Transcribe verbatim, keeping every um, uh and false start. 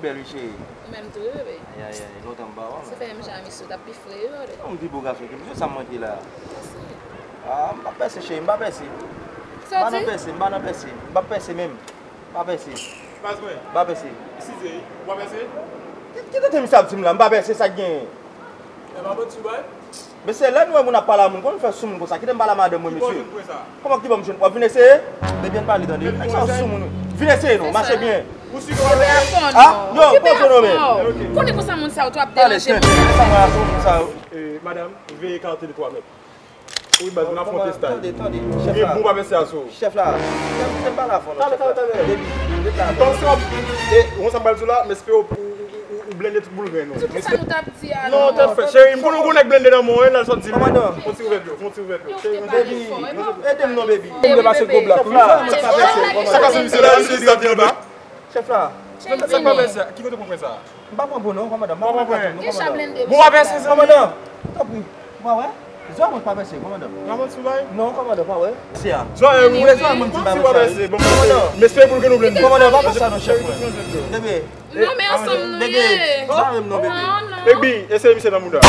Bèl wi cheri. Ou menm tou wi bebe. Ayayay, lontan m pa wè w. Se fè menm jan misye t ap pifle yo. Non, m pi bo gason ke misye, sa m manke la. Mèsi. Ah, m pa pèse cheri, m pa pèse. M pa nan pèse, m pa nan pèse. M pa pèse menm. M pa pèse. Baz mwen. M pa pèse. Eskize, ou pa pèse? Ki, ki tete misye ap di m la, m pa pèse sa k genyen. E pa manti w bay? Mesye, lè nou wè moun ap pale a moun, konn fè sou moun konsa, kite m pale a madanm mwen, mesye. Ki bò w jwenn pwen sa? Kòman ki bò m jwenn? W ap vin eseye? Byen pale tande. Nèg sa sou moun wi. Vin eseye non, mache byen. Ou si nou wè? Ah, yo, poze non men. Konnen konsa moun sa yo tou ap deranje moun. Sa mwen a sou moun sa yo. Eh, madanm, veye kalite de twa mèt. Wi, baz, nou ap fè yon testay. Tande, tande, chèf la. Gen bon pa pèse a sou. Chèf la. Chèf, se pa la fò non, chèf la. Depi, depi la. Tòm sòp. E, ou konn sa m pral di w la, m espere w, ou, ou, ou, ou blende tout boul grenn ou. Tout sa nou t ap di a non. Non, tèt fèt. Cheri, m konnen w gon nèg blende nan men w, l al sòt di m. Kòmandan. Fon ti ouvè pye w, fon ti ouvè pye w. Cheri, baby, ede m non, baby. M depase gwo blak wi. Chèf la. Sa k pase misye la, misye di ap di anba. Chèf la. Sa k pase a? Ki kote w pran pwen sa? M pa pran bon non, kòmandan. M pa pran bon non, kòmandan. Bon, w ap eseye, zanmi. Kòmandan, tanpri. Ou pa wè? Zò mwen pa pèse, kòmandan. Nan mwen sou bay? Non, kòmandan, pa wè. Se a. Zò e wout. Zò mwen pa pèse. Bon, kòmandan. Mesye pou ke nou blende. Kòmandan, pa fè sa non, chèf mwen. Bebe. Non, men ansanm nou ye. Bebe. Zò mwen non, bebe. Baby, eseye misye nan mouda.